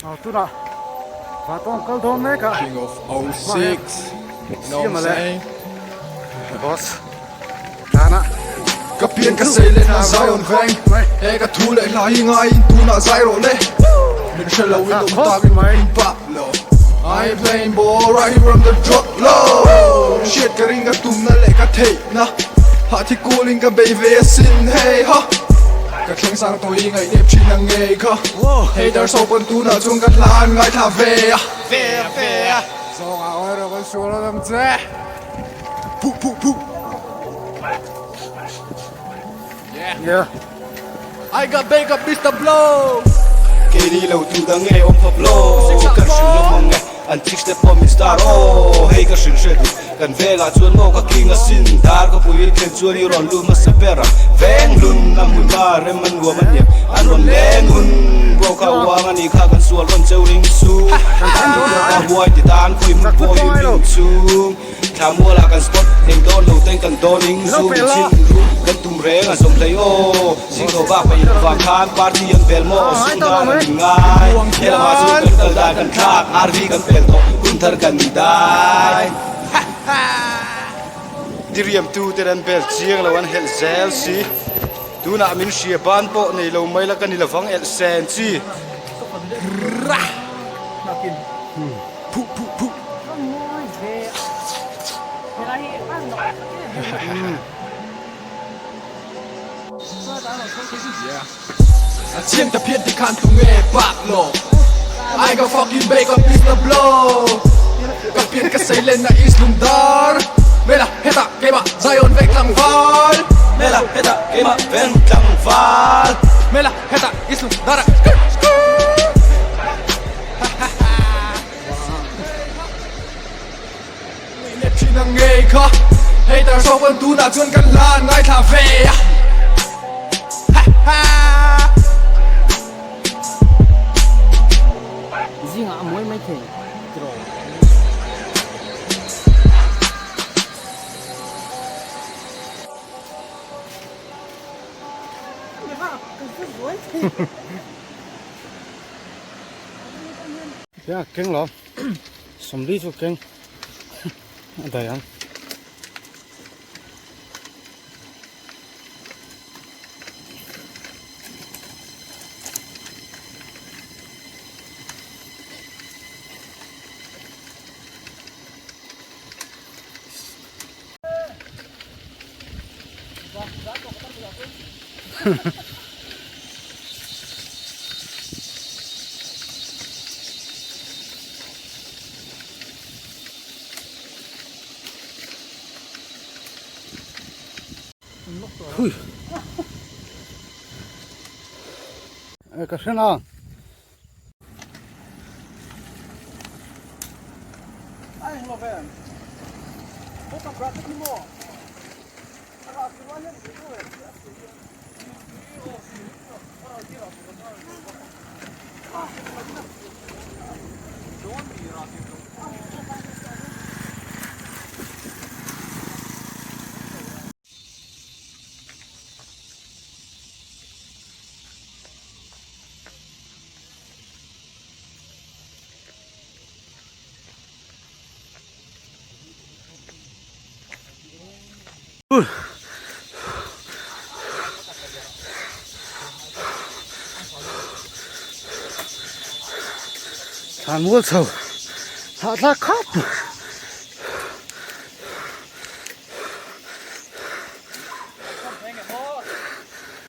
Aw tunah Vatawng kal dawn mek a. King of 06 you know what I'm saying? Boss tana Ka pian ka sei leh na Zion veng He ka thu leh hla hi ngaiin tunah zai rawh le Min hre lo in awm tak in min pah lo I ain't playing ball right here on the drop low Hriat ka ring ka tumna leh ka theihna Hah thi kulin ka bei ve asin hey ha Ka thleng sang tawh i ngaihnep thin ang ngei kha Haters ho pawn tunah chuan ka hla an ngaithla ve a Ve a ve a Zawng ah awih rawh kan sual a dam che Phuh phuh phuh Yeah I got bake up Mister Blow Keini lo tu dang nge awm phawp lo Kan hrilh hlawm ang e An chicks te pawh min star aw Hei ka hrilh hre duh Kan vengah chuan maw ka king asin Dar ka pui in thlen chuan i rawn lut hmasa ber ang Veng hlun a hmun ba rem a nuam a niam An rawn leng hun Bro kha uang a nih kha kan sual rawn cheu ring chu An ni tawk a huai ti tan khawi hmun pawh hi min chung Thla mualah kan spot eng dawn lo ten kan dawn ing zu min chhin ru kan tum reng a zawm hlei aw Zinglo bak pahnih lo vang khan party an bel maw sum dan an in ngai He lamah chuan kan kal dan kan thlak RV kan pel tawh hun thar kan dai Diriam tu ten an bel chiang lo an helh zel si Tunah min hria ban pawh nei lo mai la ka ni lovang elh sen chi Phuh phuh phuh. A chiang ta phian ti khan tu nge pak lo I got fucking bake up is the blow Ka pian ka sei len na is lungdar Mela heta keimah Zion vek tlangval Mela heta keimah veng tlangval Mela heta is lungdar Skrr skrr Zingah a mawi mai thei tiraw. Tia keng lo sawmli chu keng a daih ang. Hui. Ka hre na. Thlan mual chho hahthlak khawp.